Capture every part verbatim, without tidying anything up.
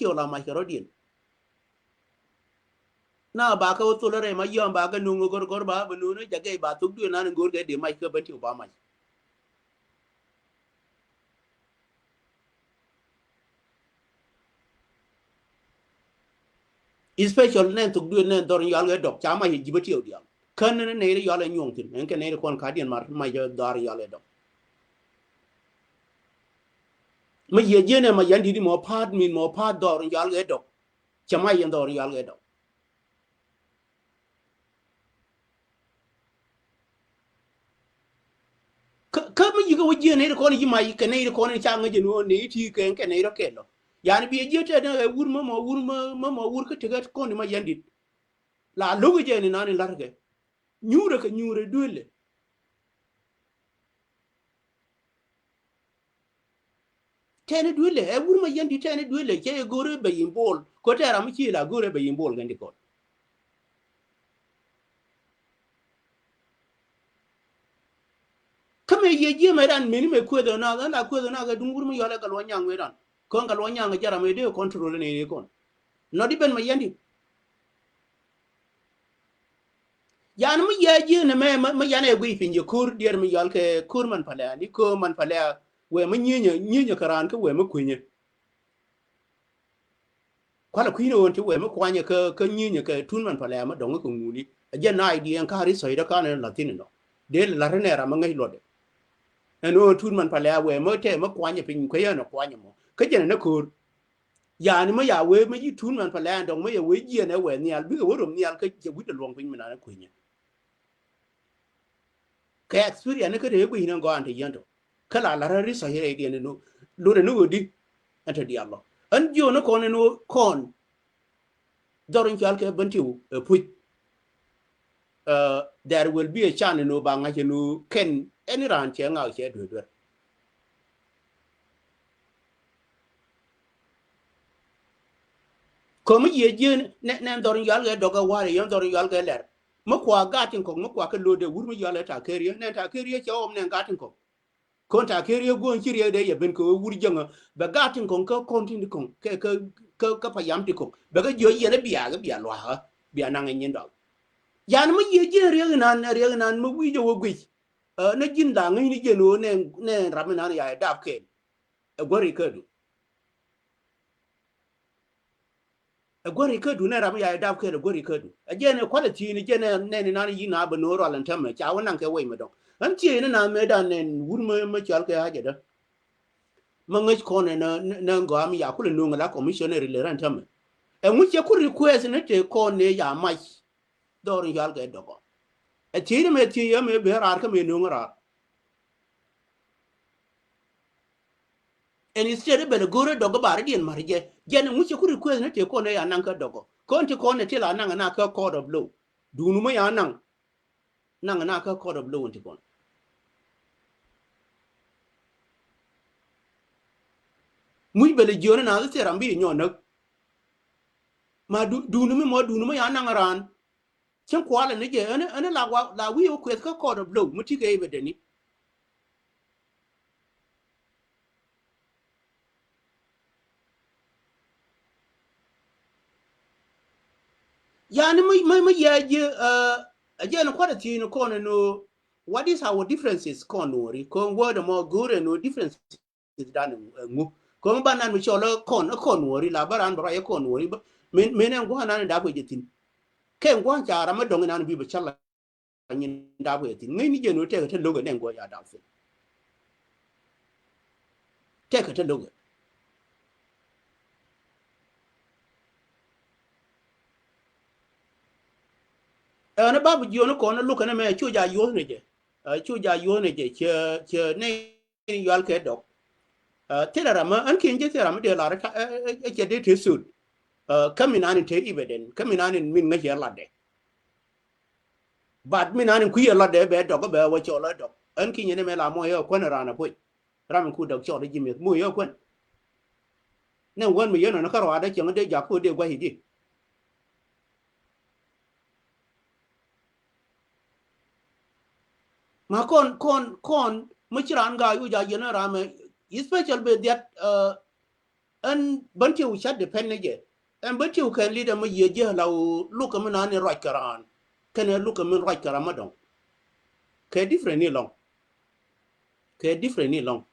tiɛw la mac kɛ rɔ̱diɛn. Na ba kɛ wä thol rɛy ma yɔm ba kɛ nuŋ go̱r go̱r ba bɛ nuŋ jɛ gɛy ba thok duël nan go̱r kɛ di mac kɛ bä tiɛw ba mac. Especially nɛn thok duël nɛn dhɔr in yɔal kɛ dɔk ca mac ji̱ bä tiɛw diaal. Kän ni nɛy ri yɔal ɛ nyuɔŋ thin ɛn kɛ nɛy ri kɔn ka diɛn mar mac dhɔr in yɔal kɛ dɔk. Ma yiëë jiɛn ɛ ma yan di̱t mɔ pa̱a̱t min mɔ pa̱a̱t dhɔr in yɔal kɛ dɔk. Cɛ ma yɛn dhɔr in yɔal kɛ dɔk. Kä, kä mi yikä wä jiɛ nɛy ti kɔn yi ma kɛ nɛy ti kɔn in ca ŋäc jɛ nuɔ̱ɔ̱n nɛy ti kɛ kɛ nɛy rɔ kɛl lɔ. Yani bi jiɛ tɛt ni ɛ wur mä mɔ wur mä mɔ wur kä tekɛ kɔn in ma yan di̱t. La lo̱k jɛ ni nan in la̱r kɛ. Nyuurɛ kɛ nyuurɛ duëlɛ. Tɛni duëlɛ ɛ wur ma yan di̱t tɛni duëlɛ cɛ yɛ go̱rɛ bɛ yin bol ko tɛ ram mi ci la go̱rɛ bɛ yin bol kɛn ti kɔn. Kä mɛ yɛ jiɛ mɛ ran meni mɛ kueth ɛ na ɛ la kueth ɛ na kɛ duŋ wur mi yɔlɛ kɛ luɔ nyaŋ mɛ ran kɔn kɛ luɔ nyaŋ kɛ jɛ ram mɛ dee control ni ni kɔn. Nɔ di ben ma yan di̱t. Yan mi yɛ ji̱ ni mɛ mi yan ɛ guiy piny yɛ ko̱r diɛɛr mi yɔal kɛ ko̱r man palɛ ni ko̱r man palɛ wɛ mi nyinyɛ nyinyɛ kɛ raan kä wɛ mi kuinyɛ. Kualɛ kui̱n ɣöö ti wɛ mi kuanyɛ kä kä nyinyɛ kɛ tun man palɛ mi dɔŋ kä ŋuni. A jɛ na idiɛn ka ri sɔy dɔ kan la thin nɔ. Dee la ri nɛ ram mi ŋäc luɔtdɛ. Ɛn ɣöö tun man palɛ wɛ mi tɛ mi kuanyɛ piny kuɛ yɛn kuanyɛ mɔ kä jɛn ni ko̱r. Yani mi ya wee mi yi tun man pa lɛɛn dɔŋ mi ya wee jiɛn ɛ wee nhial bikɛ wee rom nhial kä jɛ wi̱cdɛ luɔŋ piny mi nan ɛ kui̱nyɛ. Kɛ experience ni kä te guic ni gɔaan te yɛn tɔ kä la la rɛ ri sɔc rɛy diɛn ni lurɛ ni ɣöö di ɛn te diaal lɔ ɛn jiöni kɔn ni kɔn. Dhɔr in cɔal kɛ Bentiu ɛ puc. There will be a chance ni ba ŋa̱c ni kɛn ɛn raan cɛ ŋa̱k cɛ duer duer. Komi yiëë jiën nɛn dhɔr in yual kɛ dɔk ɛ war yɛn dhɔr in yual kɛ lɛr. Mi kua gat in kɔk mi kua kɛ lode wur mi yual kɛ ta keriɛ nɛn ta keriɛ cɛ ɣɔm nɛn gat in kɔk. Kɔn ta keriɛ guɔ̱n ci riɛk dee yɛ ben kɛ wur jäŋä bɛ gat in kɔk kä kɔn tin kɔk kɛ kɛ kɛ pa yam ti kɔk bɛ kɛ jiɔ yɛn biak biak luakä biak naŋ in nyin dɔk. Yan mi yiëë jiën riɛk inan riɛk inan mi wi̱c ɛ wä guic. Ni ji̱n la ŋäcni jɛn ɣöö nɛn ram inan ya ɛ dap kɛɛl. Ɛ guäri kädu. Ɛ guäri kädu nɛn ram ya ɛ dap kɛɛl ɛ guäri kädu. Ɛ jɛn ɛ kualɛ thi̱i̱n ɛ jɛn nɛn inan yi̱n a bɛ no̱o̱ŋ rual ɛn täämɛ ca wä naŋ kɛ wec mɛ dɔ̱ŋ. Ɣän thiëëc ni na mëëdan nɛn wur mä cɔal kɛ a jɛ dä. Mä ŋäc kɔn ɛ nä gɔaa mi ya kulɛ no̱o̱ŋ ɛ la commissioner ilɛ rɛn täämɛ. Ɛ ŋuc cɛ ku request ni te kɔn ni ya mac. Dhɔr in yual kɛ dɔgɔ. Ɛ thiec ni mɛ thiec yɛ mɛ ben raar kä mɛ no̱o̱ŋ raar. Ɛn instead bɛ lɛ go̱o̱rɛ dɔgɔ ba rɛ diɛn ma̱r jɛ jɛn ŋuc cɛ ku request ni te kɔn ɛ ya naŋ kä dɔgɔ kɔn ti kɔn ɛ ti la naŋ ɛ na kä court of law. Duunu mɔ ya naŋ naŋ ɛ na kä court of law in ti kɔn. Muc bɛ lɛ jiɔni na thil thil ram bi nyɔn näk. Ma duunu mi mɔ duunu mɔ ya naŋ raan. Cäŋ kualɛ ni jɛ ɛn ɛn la wa la wi̱i̱ wä kuɛth kä court of law mi ti kɛ evidence ni. Yani mi mi mi yɛ jiɛ ɛ jɛ ni kuat a thiec ni kɔn ɛn ɣöö what is our differences kɔn nuɔri kɔn word ɛmɔ go̱o̱rɛ ɛn ɣöö differences dan ɛŋu. Kɔn ba nan mi cɔl ɛ kɔn ɛ kɔn nuɔri la bä ran bä ruac ɛ kɔn nuɔri bä min min ɛn gua̱a̱ nan in dap kɛ jɛ thi̱n. Kɛ ɛn gua̱a̱ ca ram ɛ dɔŋ in nan bi bɛ cäl la nyin dap kɛ thi̱n ŋäcni jɛ ni wä tɛkɛ te lo̱k ɛ nɛn guɔ ya dap thi̱n. Tɛkɛ te lo̱k ɛ. Ɛn ɛ bap jiɔni kɔn ɛ lo̱k ɛn ɛmɛ cu ja yuɔth ni jɛ. Cu ja yuɔth ni jɛ cɛ cɛ nɛy yual kɛ dɔk. Thilɛ ram ɛ ɛn kiɛn jɛ thilɛ ram ɛ dee lar ɛ cɛ dee te thot. Kä min an in te evidence kä min an in min ŋäc yɛ latdɛ. But min an in kui̱ yɛ latdɛ bɛ dɔk bɛ wä cɔl ɛ dɔk ɛn kiɛn jɛ ni mɛ la mɔ yɛ kuän ran ɛ puɔc. Ram in ku dɔk cɔl ɛ ji̱ mi̱eth moc yɛ kuän. Nɛ wän mi yɛn ɔn kä ruaadä cieŋ dee jak ku dee gua̱c i̱di. Ma kɔn kɔn kɔn mi ci raan ga̱a̱c wi̱c a yɛn ɛ ram ɛ especial bɛ dhiat. Ɛn bän tiw ca depend ni jɛ. Ɛn bän tiw kɛ leader mi yiëë jiɛ la ɣöö lukɛ mi naan ni ruac kɛ raan kɛnɛ lukɛ mi ruac kɛ raan mi dɔ̱ŋ. Kɛ different ni lɔ̱ŋ. Kɛ different ni lɔ̱ŋ.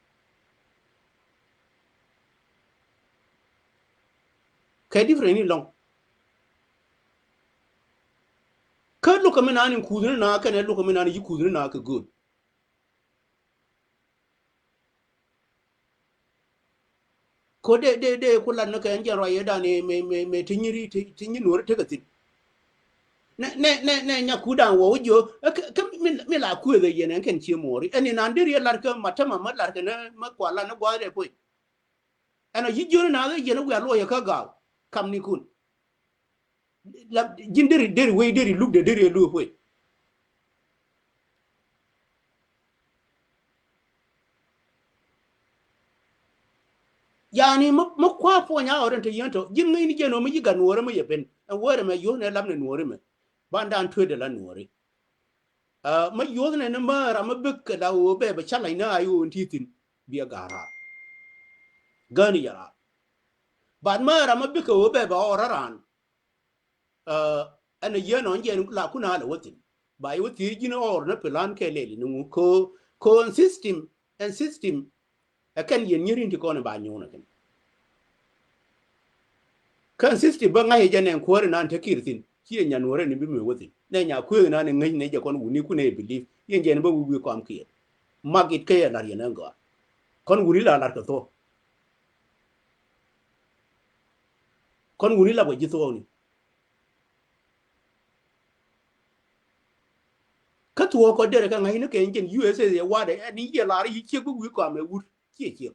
Kɛ different ni lɔ̱ŋ. Kä lukɛ mi naan ni kuuth ni na kɛnɛ lukɛ mi naan ni yi kuuth ni na kɛ good. Ko de de de ku lat ni kɛ ɛn jɛn ruac yɛ dan mëë mëë mëë ti nyiri ti ti nyi nuɔri tekɛ thin. Nɛ nɛ nɛ nɛ nyaku dan wä wä jiö kä mi mi la kueth ɛ yɛn ɛn kɛn cie muɔri ɛn ni nan deri yɛ lar kä ma tɛma ma lar kɛ ni ma kua lar ni guath dɛ puɔy. Ɛn a yi jiö ni na yɛn wiaa luɔyɛ kä gaal kam ni kun. La ji̱n deri deri wei deri luk de deri luk wei. Yani ma ma kua puɔnya ɔrɛn te yien tɔ ji̱n ŋäcni jɛ nɔ ma yi gat nuɔrɛ ma yɛ ben ɛn wärɛ mɛ yuɔth nɛ lam nɛ nuɔrɛ mɛ ban dan tuet de la nuɔrɛ. Aa ma yuɔth nɛ ni määra ma bek kɛ la wä bɛ bɛ ca lac ni a yi wä ti thin biɛ gat raar. Gani yɛ raar. Bat määra ma bek kɛ wä bɛ bɛ ɔrɛ raan. Ɛn a yieen ɔn jɛn la kun a lɛ wä thin ba yɛ wä thiec ji̱n ɔɔr ni plan kɛ lɛli ni ŋu ko ko ɛn system ɛn system. Ɛ kɛn yɛn nyierin ti kɔn ba nyuun ɛ kɛn. Kɛn system bä ŋa̱c ɛ jɛ nɛn kuäär inan te kir thin ci yɛ nyan wä rɛ ni bi mi wä thin nɛ nya kuëëk inan ɛ ŋäc nɛ jɛ kɔn wuni kun ɛ believe yɛn jɛn bä wi̱i̱ wi̱i̱ kɔam kiɛ. Mak it kä yɛ lar yɛn ɛn gɔaa kɔn wuni la lar kɛ thuɔ̱k. Kɔn wuni la bɛ ji̱ thuɔɔkni. Kä thuɔɔk kɔ derɛ kɛ ŋa̱cni kɛ jɛn U S A yɛ wa̱dɛ ɛn i̱ yɛ lar i̱ ciek bi wi̱i̱ kɔam ɛ wut ciɛ ciek.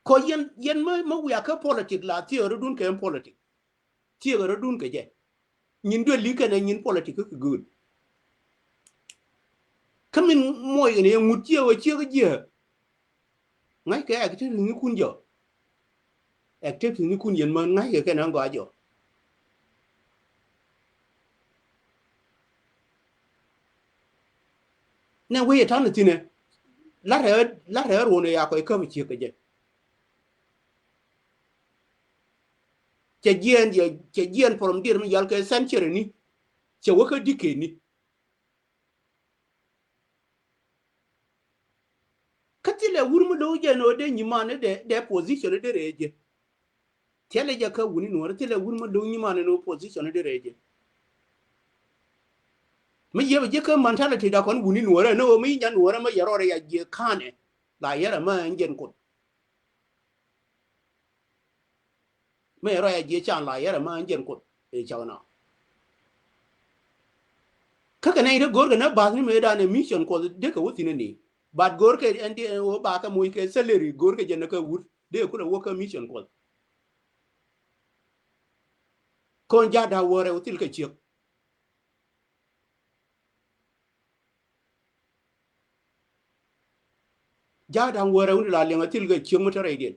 Kɔ yɛn yɛn mä mä wiak kä politik la thiek rɔ̱dun kɛ ɛn politik. Thiek rɔ̱dun kɛ jɛ. Nyin duel li kɛn ɛ nyin politik kä kɛ gööl. Kä min muɔc kɛn ɛ ŋut ciek ɛ ciek jiɛ. Ŋa̱ckɛ activities ni kun jɔ. Activities ni kun yɛn män ŋa̱ckɛ kɛn ɣän gɔaa jɔ. Nɛ wee yɛ ta̱n thi̱nɛ. La̱rɛ la̱rɛ ruɔ̱n ɛ ya kɔc käp ciek kɛ jɛ. Cɛ jiɛɛn cɛ jiɛɛn from dier mi yal kɛ century ni. Cɛ wä kä decade ni. Kä thilɛ wur mi lo̱w jɛ ni ɣöö dee nyiman ni dee dee position ni dee rɛɛ jɛ. Thilɛ jɛ kä wuni nuɔ̱ɔ̱ri thilɛ wur mi lo̱w nyiman ni ɣöö position ni dee rɛɛ jɛ. Mi yɛ bɛ jɛ kä mentality da kɔn wuni nuɔ̱ɔ̱ri ni ɣöö mi nya nuɔ̱ɔ̱ri mi yɛ rɔɔdɛ ya jiɛ ka̱nɛ la yɛrɛ ma ɛn jɛn Kuoth. Mëë rɔy a jiɛ can la yɛrɛ ma ɛn jɛn Kuoth ɛ cak na. Kä kɛ nɛy ti go̱o̱r kɛ nä bath ni mëë dan ɛ mission Kuɔth dee kɛ wä thi̱n ni. Bat go̱o̱r kɛ ɛn ti ɛn wä ba kɛ moc kɛ salary go̱o̱r kɛ jɛ nä kɛ wut dee kulɛ wä kä mission Kuɔth. Kɔn ja̱a̱t da̱a̱ wäärɛ wä thil kɛ ciek. Ja̱a̱t da̱ŋ wäärä wuni la liɛŋ a thil kɛ ciöŋ mi te rɛydiɛn.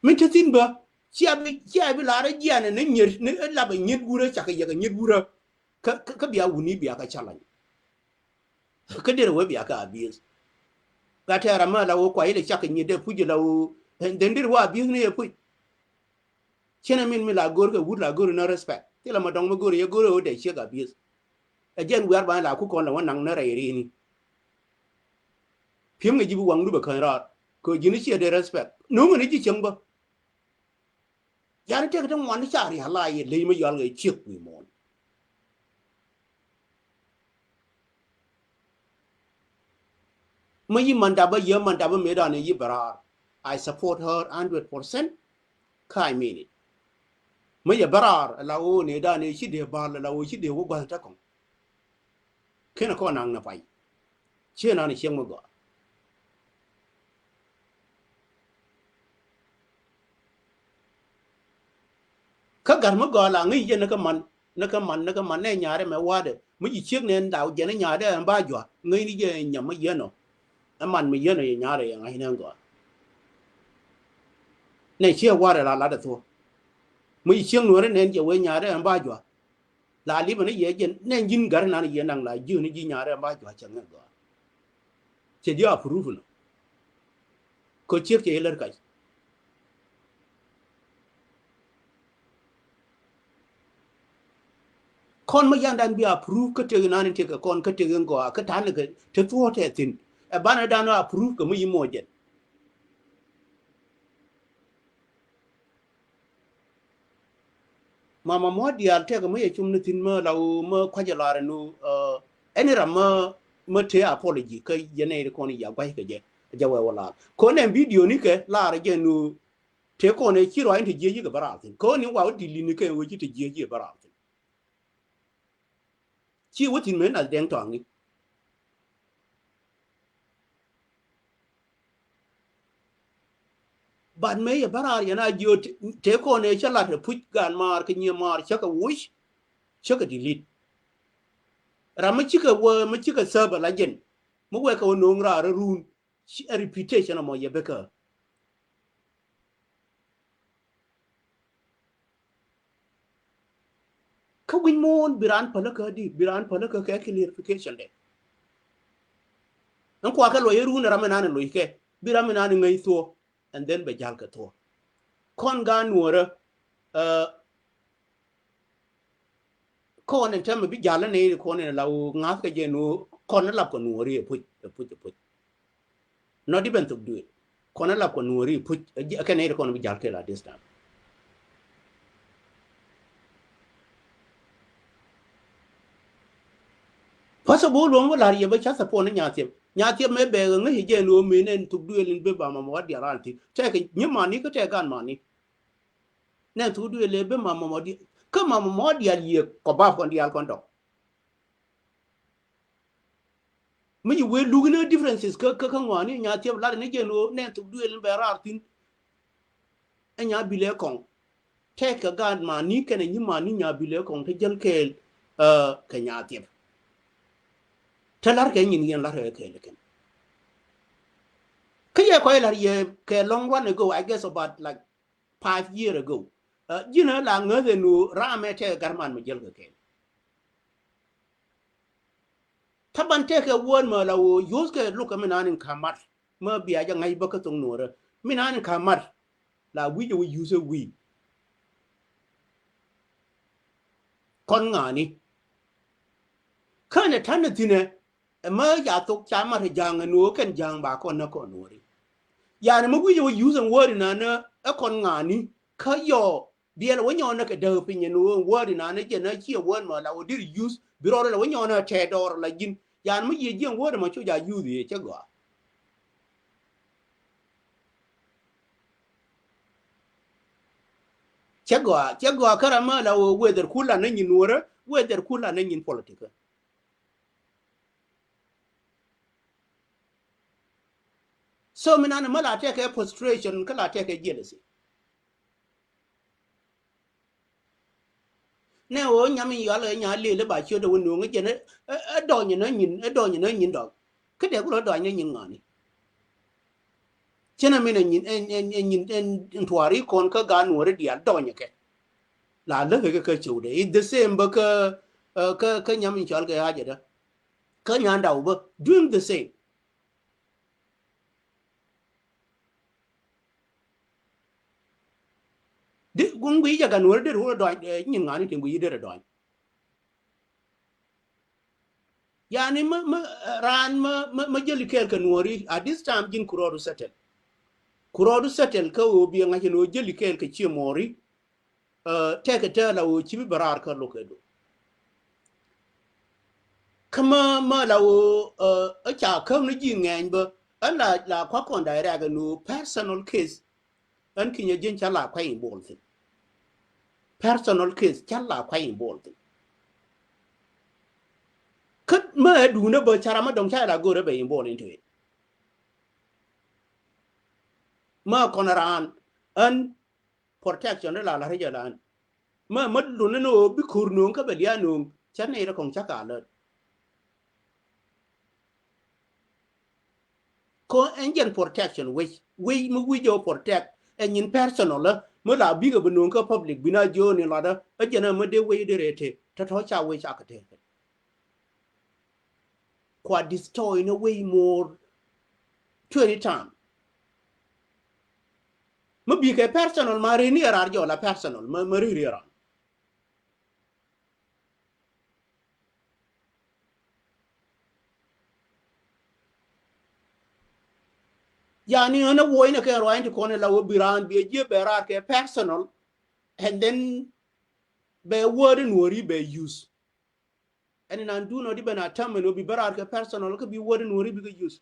Min te thi̱n bä cia bi cia bi la̱r jianɛ ni nyier ni lapɛ nyiet wurä cakɛ yɛkɛ nyiet wurä. Kä kä bia wuni bia kä challenge. Kä derɛ wee bia kä abuse. Gat tɛɛr amä la wee kua ilɛ cak kɛ nyiet dee puc la wee. Then derɛ wee abuse ni yɛ puc. Cien amin mi la go̱r kɛ wut la go̱r inɔ respect. Thilɛ ma dɔŋ mi go̱r yɛ go̱r ɛ wee dee ciek abuse. Ɛ jɛn wiar ba la ku kɔn la wä naŋ ni rɛy rini. Pi̱em kɛ ji̱ bi waŋ du bɛ käny raar kɛ ji̱ ni ciɛ dee respect no̱o̱ŋ ni ji̱ cieŋ bä. Yan tëk ti ŋuan ti ca realize ley mi yɔal kɛ ciek wi̱i̱ muɔ̱ɔ̱n. Mi yi mandap bä yie mandap bä mëë dan yi bɛ raar. I support her hundred percent. Ka I mean it. Mi yɛ bä raar la woo ni dan yi ci dee bal la woo ci dee wä gua̱th tä kɔŋ. Kenɛ kɔn naŋ ni pay. Ciɛ nan cieŋ mi gɔaa. Kä gat mi gɔaa la ŋäc jɛ ni kä man ni kä man ni kä man nɛ nyaarɛ mɛ wa̱a̱dɛ mi ji̱ ciek nɛn daw jɛ ni nyaarɛ ɛn ba jua ŋäc ni jɛ nyam mi yɛn ɔ. Ɛ man mi yɛn ɔ yɛ nyaarɛ yɛ ŋa̱c nɛn gɔaa. Nɛ ciɛ wa̱a̱dɛ la lat ɛ thuɔ mi ji̱ ciek nuɔ̱ɔ̱rɛ nɛn jɛ wee nyaarɛ ɛn ba jua. La lipä ni yɛ jɛn nɛ ji̱n gari nan yɛ naŋ la ji̱ ni ji̱ nyarɛ ba jua cɛ ŋɛ gɔaa. Cɛ ji̱ approve nɔ. Kɔ ciek cɛ ilär kac. Kɔn ma yandan bi approve kä tek nan in tek kɔn kä tek in gɔaa kä tan kɛ te thuɔ tɛ thin. Ɛ banɛ dan approve kɛ mi yi mɔ jɛn. Mama mɔ dial tɛk mi yɛ cum ni thin mi la woo mi kuac ɛ lar ni woo, uh, ɛni ram mi, mi te apology kä yɛ nɛy ri kɔn ya guac kɛ jɛ, jɛ wɛ wä lar. Kɔn ɛn video ni kɛ lar jɛ ni woo te kɔn ɛ ci ruac in te jiɛ yi kɛ bä ral thin. Kɔn ni wa wä dili ni kɛ wee ci te jiɛ yi bä ral thin. Ci wä thin mëë nath dɛŋ tɔaŋi. But mëë yɛ bä raar yɛn a jiö te, te kɔn ëë cä lat ɛ puc gan maar kɛ nyië maar cä kɛ wuc, cä kɛ delete. Ram mi cikɛ wä, mi cikɛ serve la jɛn. Mi wɛkɛ wä no̱o̱ŋ raar run. Ci a reputation ɛmɔ yɛ bä kä. Kä wi̱ny muun bi raan päl kä di, bi raan päl kä kɛ clarification dɛ. Ɛn kua kɛ luɔc ɛ run ram ɛnan ɛ loc kɛ, bi ram ɛnan ɛ ŋäc thuɔ, and then bɛ jal kɛ thuɔ. Kɔn gaat nuɔrä, uh, kɔn ɛn tɛmɛ bi jal ɛ nɛy kɔn ɛn la woo ŋa̱th kɛ jɛ nuɔ, kɔn ɛ lap kɛ nuɔri ɛ puc, ɛ puc, ɛ puc. Not even thuk duël. Kɔn ɛ lap kɔ nuɔri puc, ɛ, kɛn nɛy ti kɔn bi jal kɛl at this time. Possible luɔ̱ŋ bi la̱r yɛ bä ca support ni Nyathiep. Nyathiep mëë bɛɛk ɛ ŋäc jɛ ni ɣöö mëë nɛn thuk duël in bi ba mama wa dial ran thi̱n. Tɛk nyi mani kä tɛk gan mani. Nɛn thuk duël in bi mama mɔ dial. Kä mama mɔ dial yɛ kɔ bap kɔn dial kɔn dɔk. Mi ci wee luk ni differences kä, kä, kä ŋuani Nyathiep lat ni jɛn ɣöö nɛn thuk duël in bɛ raar thi̱n. Ɛ Nyabilɛ Kɔŋ. Tɛk kɛ gaat mani kɛnɛ nyi mani Nyabilɛ Kɔŋ te jäl kɛɛl, uh, kɛ Nyathiep. Te lar kɛ nyin yɛn lar kɛ kɛɛl kɛn. Kä yɛ kɔc lar yɛ kɛ long run ago, I guess about like five year ago. Uh, ji̱n ɛ la ŋäth ɛn ɣöö ram ɛ tɛk ɛ garman mi jäl kɛ kɛɛl. Taban tɛkɛ word mɛ la woo use kɛ look kɛ mi naan in kamat. Mɛ bia jɛ ŋa̱c bä kä thoŋ nuɔrä. Mi naan in kamat. La wi̱c ɛ wä use ɛ wi̱i̱. Kɔn ŋa̱a̱ni. Känɛ ta̱n ɛ thi̱nɛ. Ɛ mä ca thok ca mat ɛ ja̱a̱ŋ ɛ nuɔɔk kɛn ja̱a̱ŋ ba kɔn nä kɔn nuɔri. Yani mi wi̱c ɛ wä use ɛ word in naan ɛ kɔn ŋa̱a̱ni. Kä yɔ Biɛl wä nyɔnä kɛ däk piny ɛn ɣöö word in an ɛ jɛn ɛ ciɛ word mɔ la wä dir use bi rɔɔd la wä nyɔnä tɛɛ dɔɔr la ji̱n. Yan mi yiëë jiɛn word mɔ cu ja use yɛ cɛ gɔaa. Cɛ gɔaa, cɛ gɔaa kä ram mɛ la wä whether ku lan ni nyin wärä, whether ku lan ni nyin politikä. So mi nan mɛ la tɛkɛ frustration kä la tɛkɛ jealousy. Nɛ ɣöö nyam in yual ɛ nya lëël ɛ ba ciöt ɛ wä nööŋ ɛ jɛn ɛ, ɛ, ɛ dɔny ɛ nä nyin, ɛ dɔny ɛ nä nyin dɔk. Kä dee ku lɔ dɔny ɛ nyin ŋa̱ni. Cɛn ɛ min ɛ nyin, ɛ, ɛ, ɛ nyin, ɛ, ɛ tuaari kɔn kä gaat nuɔ̱ɔ̱ri diaal dɔny ɛ kɛ. La läk ɛ kɛ kä cäwdɛ. It's the same bä kä, ɛ, kä, kä nyam in cɔal kɛ haja dä. Kä nyan daw bä doing the same. Di guŋ gui jɛ gan wär der wä dɔny, eh, nyin ŋa̱ni tin gui der dɔny. Yani mä, mä, eh, raan mä, mä, mä jäli kɛɛl kɛ nuɔri, at this time ji̱n ku rɔɔdu settle. Ku rɔɔdu settle kä ɣöö bi ŋa̱c ɛn ɣöö jäli kɛɛl kɛ ciɛ muɔri. Ɛ, tɛkɛ tɛɛ la ɣöö ci bi bɛ raar kä lo̱kɛ do. Kä mä, mä la ɣöö, ɛ, ɛ ca käm ni ji̱ ŋɛɛny bä, ɛn la, la kua̱r kɔn direct ɛn ɣöö personal case. Ɛn kinyɛ ji̱n ca la kua̱c involve thi̱n. Personal case ca la kua̱c involve thi̱n. Kä mä ɛ duundä bä ca ram mä dɔ̱ŋ ca la go̱rä bɛ involve into it. Mä kɔn raan, ɛn protection ri la la ri jɛ lan. Mä, mä lun ni ɣöö bi ko̱r no̱o̱ŋ kä bɛ lia̱a̱ no̱o̱ŋ, cä nɛy rɛ kɔŋ cä ka lät. Kɔ ɛn jɛn protection wec, wec mi wi̱c jɛ wä protect, ɛ nyin personal, ɛ, mi la bikɛ bi no̱o̱ŋ kä public, bi na jiööni latdä, ɛ jɛn ɛ mi dee wec dee rɛɛ tëë. Tɔ̱tɔ̱ ca wee ca kɛ tɛr kɛ. Kua destroy ni way more twenty time. Mi bi kɛ personal ma ri ni rar jɔ la personal ma, ma ri ri ran. Yani, ɛn a wuɔcnɛ kɛ ruany ti kɔn ila wä bi raan bi a jiɛ bɛ raar kɛ personal, and then bɛ word in wori bɛ use. Ɛn in an dun ɔ di bɛ na tɛm ɛn wä bi bɛ raar kɛ personal kä bi word in wori bi kɛ use.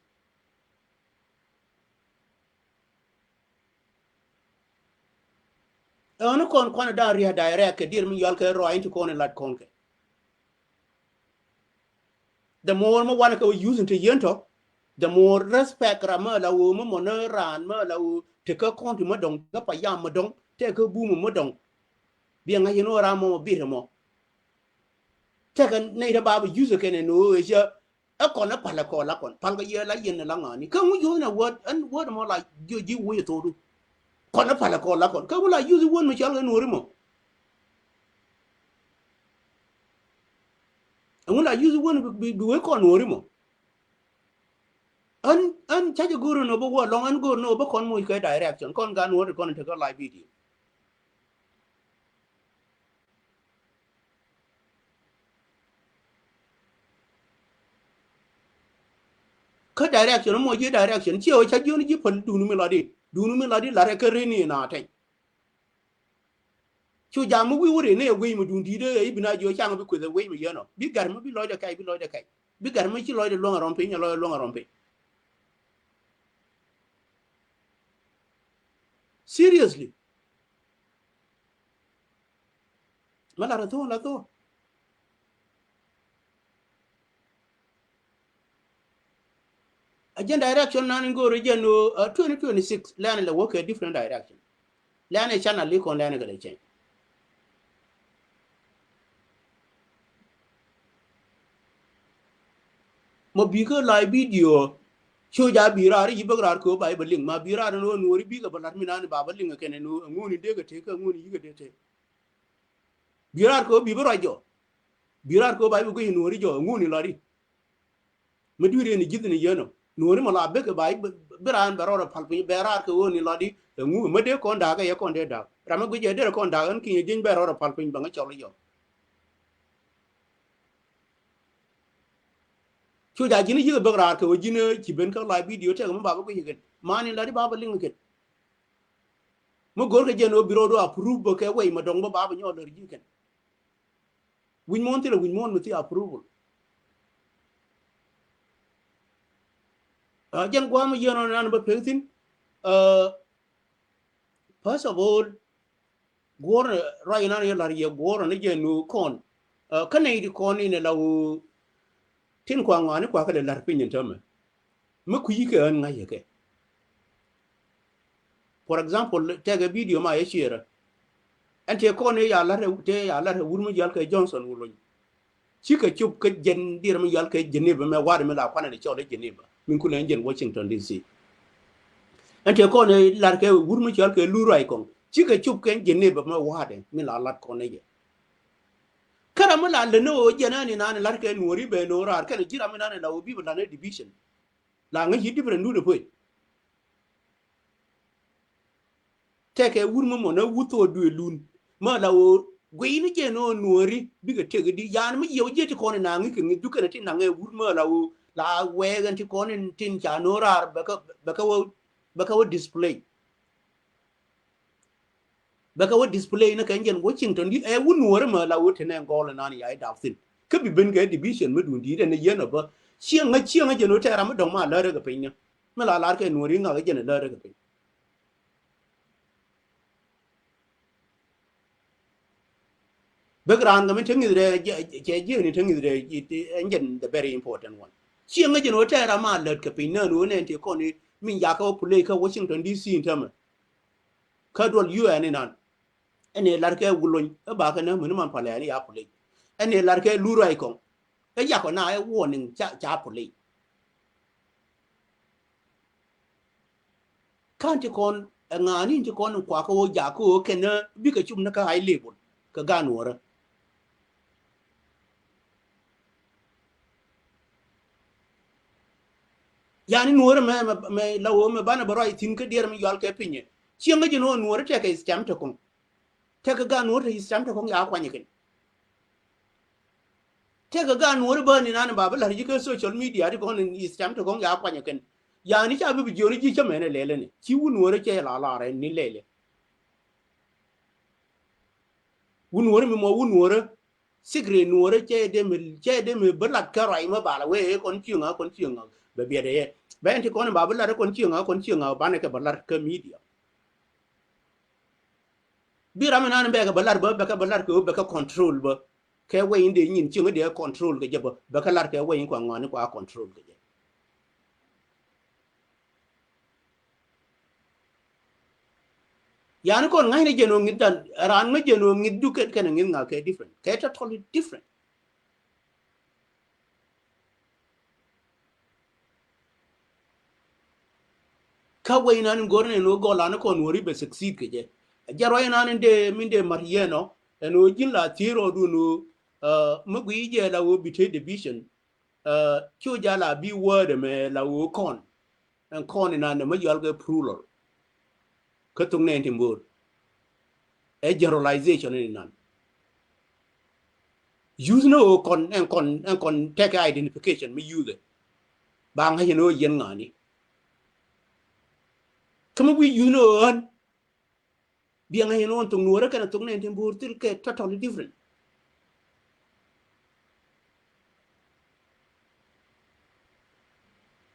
Ɛn kɔn kɔn dan riɛ direct kɛ dir mi yɔl kɛ ruany ti kɔn ilat kɔn kɛ. The more mi wanɛ kɛ wä use in te yien tɔ, the more respect ram mi la wä mi mɔ ni ran mi la wä te kä kɔn ti mi dɔŋ kä pa yam mi dɔŋ te kä bum mi dɔŋ. Biɛ ŋa̱c yɛn wä ram mɔ mi bit mɔ. Tekɛ nɛy te ba bi use kɛn ɛn wä ɛ cɛ ɛ kɔn ɛ pal ɛ kɔ la kɔn pal kɛ yɛ la yɛn ɛ la ŋa̱ni kä ŋu use nɛ word ɛn word mɔ la ji̱ ji̱ wä yɛ thodu. Kɔn ɛ pal ɛ kɔ la kɔn kä ŋu la use word mi cɔl kɛ nuɔri mɔ. Ɛŋu la use wän bi, bi, bi wee kɔn wä rimɔ. Ɣän, ɣän ca jɛ go̱r ni ɣöö bä wä lɔŋ, ɣän go̱r ni ɣöö bä kɔn moc kɛ direction. Kɔn gan wä ri kɔn tekɛ live video. Kä direction, moc ji̱ direction. Ciɛ ɣöö ca ji̱ ɣän ji̱ päl duŋdu mi lɔt i̱. Duŋdu mi lɔt i̱ la̱rɛ kä rini na tɛny. Cu jam mi wi̱i̱ wä ri ni ɛ wec mi duŋ di̱i̱t ɛ i̱ bi na jiɔ caŋ bi kueth ɛ wec mi yɛn ɔ. Bi gat mi bi lɔcdɛ kɛc, bi lɔcdɛ kɛc. Bi gat mi ci lɔcdɛ luäŋ ɛ rɔm piny, ɛ lɔcdɛ luäŋ ɛ rɔm piny. Seriously. Ma lar ɛ thok, lar thok. A jɛn direction nan in go̱o̱r jɛn ɣöö, uh, twenty twenty-six lɛn lɛ wä kɛ different direction. Lɛn ɛ channel li kɔn lɛn kɛ lɛ change. Mɔ bikä live video. Cu ja bi raar i̱ yi bäk raar kɛ ɣöö ba i̱ bä liŋ ma bi raar in ɣöö nuɔ̱ɔ̱ri bikɛ bä la̱t mi nan i̱ ba bä liŋ ɛ kɛn ɛn ɣöö ɛŋuni dee kɛ tëë kä ɛŋuni yikɛ dee tëë. Bi raar kɛ ɣöö bi bä ruac jɔ. Bi raar kɛ ɣöö ba i̱ bi guic nuɔ̱ɔ̱ri jɔ ɛŋuni lɔt i̱. Mi dui̱r yɛn i̱ ji̱th ni yɛn ɔ nuɔ̱ɔ̱ri mɔ la bekɛ ba i̱ bi raan bɛ rɔɔdɛ pal piny bɛ raar kɛ ɣöö ni lɔt i̱ ɛŋu mi dee kɔn da̱a̱k ɛ yɛ kɔn dee da̱a̱k. Ram mi guic ɛ derɛ kɔn da̱a̱k ɛn kinyɛ jieny bɛ rɔɔdɛ pal piny bɛ ŋä cɔl i̱ jɔ. Cu ja ji̱n i̱ ji̱th ɛ bäk raar kɛ ɣöö ji̱n ɛ ci ben kä live video tɛk mi ba bä guic ikɛn. Man in lɔt i̱ ba bä liŋ ikɛn. Mi go̱rkɛ jɛn ɣöö bi rɔɔdu approve bä kɛ wec ma dɔ̱ŋ bä ba bä nyɔɔl lär ji̱ kɛn. Wi̱c muɔ̱ɔ̱n thilɛ wi̱c muɔ̱ɔ̱n mi thi approval. Ɛ, jɛn gua̱a̱th mi yieen ɣän an bä pek thi̱n. Ɛ, first of all, guɔ̱ɔ̱r ruac inan yɛ la̱r yɛ guɔ̱ɔ̱r ni jɛn ɣöö kɔn. Ɛ, kä nɛy ti kɔn in ɛ la ɣöö tin kua ŋɔaani kua kɛ lɛ la̱r piny in täämɛ. Mi kui̱ kɛ ɣän ŋa̱c yɛ kɛ. For example, tɛkɛ video ma yɛ ciɛɛrä. Ɛn tëë kɔn i̱ ya la̱t ɛ, tëë ya la̱t ɛ wur mi jial kɛ Johnson Wulony. Cikɛ cop kä jɛn diɛɛr mi jial kɛ Geneva mɛ wa̱a̱t mi la kuanɛ ni cɔl i̱ Geneva. Min kulɛ ɛn jɛn Washington D C. Ɛn tëë kɔn i̱ la̱t kɛ wur mi jial kɛ Lur Ruac Kɔŋ. Cikɛ cop kɛ Geneva mɛ wa̱a̱t mi la la̱t kɔn i̱ jɛ. Kä ram mi la lät ni ɣöö jɛn ɛn inan i̱ la̱t kɛ nuɔ̱ɔ̱ri ben no̱o̱ŋ raar kɛn ji̱ ram inan i̱ la ɣöö bi bi la̱t ni division. La ŋäc yi different dun ɛ puec. Tɛkɛ wur mi mɔ na wur thok duëë lun. Ma la ɣöö guiy ni jɛn ɣöö nuɔ̱ɔ̱ri bikɛ tëk di. Yan mi yiëw jiɛ ti kɔn in naŋ i̱ kɛ ŋi̱th dukɛn ti naŋ ɛ wur ma la ɣöö la wɛɛk ɛn ti kɔn in tin ca no̱o̱ŋ raar bɛ kä, bɛ kä wä, bɛ kä wä display. Bɛ kɛ wä display ni kɛ jɛn Washington di ɛ wun nuɔ̱ɔ̱rä mɛ la wä tenɛ gɔl nan ya i̱ dap thin. Kä bi ben kɛ division mi dun di̱i̱t ɛn yɛn ɔ bä. Cieŋ ŋä, cieŋ ŋä jɛn wä tɛɛr ram mi dɔ̱ŋ ma lärä kɛ piny ni. Mi la lar kɛ nuɔ̱ɔ̱ri ŋa̱k jɛn lärä kɛ piny. Bek raan kɛ mi te ŋi̱th rɛ, cɛ jiɛn ni te ŋi̱th rɛ, ɛn jɛn the very important one. Cieŋ ŋä jɛn wä tɛɛr ram ma lät kɛ piny nään wä nɛn ti kɔn i̱ min jakä wä play kä Washington D C in tämɛ. Kä duɔl U N inan. Ɛn ɛ lar kɛ Wulony ɛ bakɛ nä mini man palɛ ni ya puley. Ɛn ɛ lar kɛ Lur Ruac Kɔŋ. Ɛ yakɔ na ɛ warning ca, ca puley. Kan ti kɔn ɛ ŋa̱a̱ni ti kɔn in kuakä wä jakä wä kɛn bikɛ cum ni kä high level kɛ gan wärä. Yani nuɔrɛ mɛ, mɛ, mɛ la wä mɛ banɛ bä ruac thi̱n kä diɛɛr mi yual kɛ pinyɛ. Cieŋ kä jɛ nuɔrɛ, nuɔrɛ tɛkɛ stamp te kɔŋ. Tɛkɛ gaat nuɔrɛ te stamp te kɔŋ ya kuany kɛn. Tɛkɛ gaat nuɔrɛ bä ni nan ba bä la̱r ji̱ kä social media ti kɔŋ ni stamp te kɔŋ ya kuany kɛn. Yani ca bi bi jiɔni ji̱ cä mɛnɛ lɛlɛ ni. Ci wun nuɔrɛ cɛ la la rɛ ni lɛlɛ. Wun nuɔrɛ mi mɔ wun nuɔrɛ. Secret nuɔrɛ cɛ dee mi, cɛ dee mi bä lat kä ruac mɛ bala wee kɔn cieŋ a kɔn cieŋ a bɛ biɛt yɛ. Bɛ ɛn ti kɔn ba bä lat kɔn cieŋ a kɔn cieŋ a banɛ kɛ bä lat kä media. Bi ram inan bɛ kɛ bä lat bä, bɛ kɛ bä lat kɛ bɛ kɛ control bä. Kɛ wee in dee nyin cieŋ dee control kɛ jɛ bä, bɛ kɛ lat kɛ wee in kua ŋɔni kua control kɛ jɛ. Yani kɔn ŋa̱cnɛ jɛn ɣöö ŋi̱th dan, raan ŋäc jɛn ɣöö ŋi̱th duk kɛn, kɛn ŋi̱th ŋa̱ kɛ different. Kɛ totally different. Kä wec nan in go̱r nɛn ɣöö gɔl an kɔn wä ri bɛ succeed kɛ jɛ. Jɛ ruac nan in dee, min dee mat yɛn ɔ, ɛn ɣöö ji̱n la thier ɔ dun ɣöö, uh, mi gui jɛ la ɣöö bi te division. Uh, cu jal a bi word ɛmɛ la ɣöö kɔn. Ɛn kɔn inan ɛmɛ yual kɛ plural. Kä thok nɛn tin bo̱o̱r. Ɛ generalization inan. Use ni ɣöö kɔn, ɛn kɔn, ɛn kɔn tɛkɛ identification mi use ɛ. Ba ŋa̱c ɛn ɣöö yɛn ŋa̱ni. Kä mi wi̱i̱ use ni ɣöö ɣän. Biɛ ŋa̱c ɛn ɣöö thok nuɔrɛ kɛnɛ thok nɛn tin bo̱o̱r thil kɛ totally different.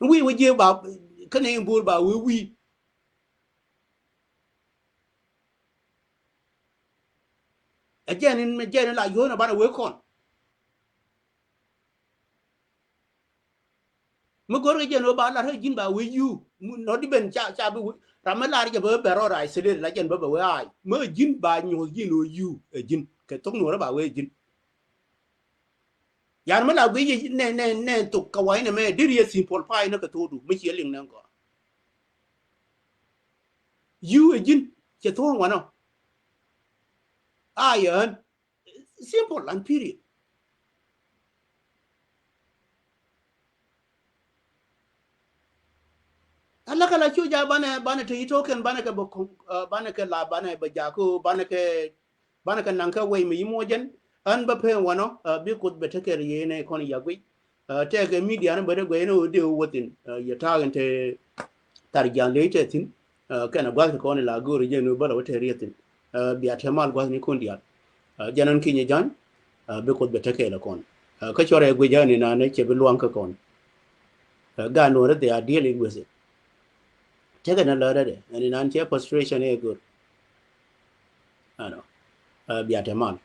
Wi̱i̱ wä jiɛ ba, kä nɛn bo̱o̱r ba wee wi̱i̱. Ɛ jɛn in, ɛ jɛn in la yuɔ̱n ɛ banɛ wee kɔn. Mi go̱r kɛ jɛn ɣöö ba lar kä ji̱n ba wee you. Nɔ di ben ca, ca bi wee. Ram mi lar jɛ bɛ wee bɛ rɔ rai sɛlɛl la jɛn bɛ bɛ wee ai. Mi ji̱n ba nyuɔth ji̱n ɣöö you ɛ ji̱n. Kɛ thok nuɔrɛ ba wee ji̱n. Yan mi la guic nɛ, nɛ, nɛ thok kɛ wa̱i̱ nɛ mɛ deri yɛ simple pay ni kɛ thokdu mi ciɛ liŋ nɛ gɔaa. You ɛ ji̱n cɛ thok wanɔ. Ai ɛ ɣän. Simple and period. Ala kɛ la cu ja banɛ, banɛ te yi token, banɛ kɛ bɛ kɔŋ, uh, banɛ kɛ la, banɛ bɛ jako, banɛ kɛ, banɛ kɛ naŋ kɛ wec mi yi muɔ jɛn. Ɣän bä pen wanɔ, uh, bi Kuoth bɛ tekɛ yɛn ɛ kɔn ya guic. Uh, tɛkɛ media ni bä te guic ni ɣöö dee wä thi̱n, uh, yɛ ta̱a̱ in te thar jiaŋ dee te thi̱n. Uh, kɛn a gua̱th kɛ kɔn ila go̱o̱r jɛ ni bä la wä te riet thi̱n. Uh, bia te mal gua̱th ni kun diaal. Uh, jɛn ɣän kinyɛ ja̱ny, uh, bi Kuoth bɛ tekɛ la kɔn. Uh, kä cuarɛ guic ɣän inan cɛ bi luaŋ kä kɔn. Uh, gaat nuɔrɛ they are dealing with it. Tekɛ ni lä dädɛ, ɛn inan cɛ frustration ɛ go̱o̱r. Ɛnɔ. Uh, bia te mal.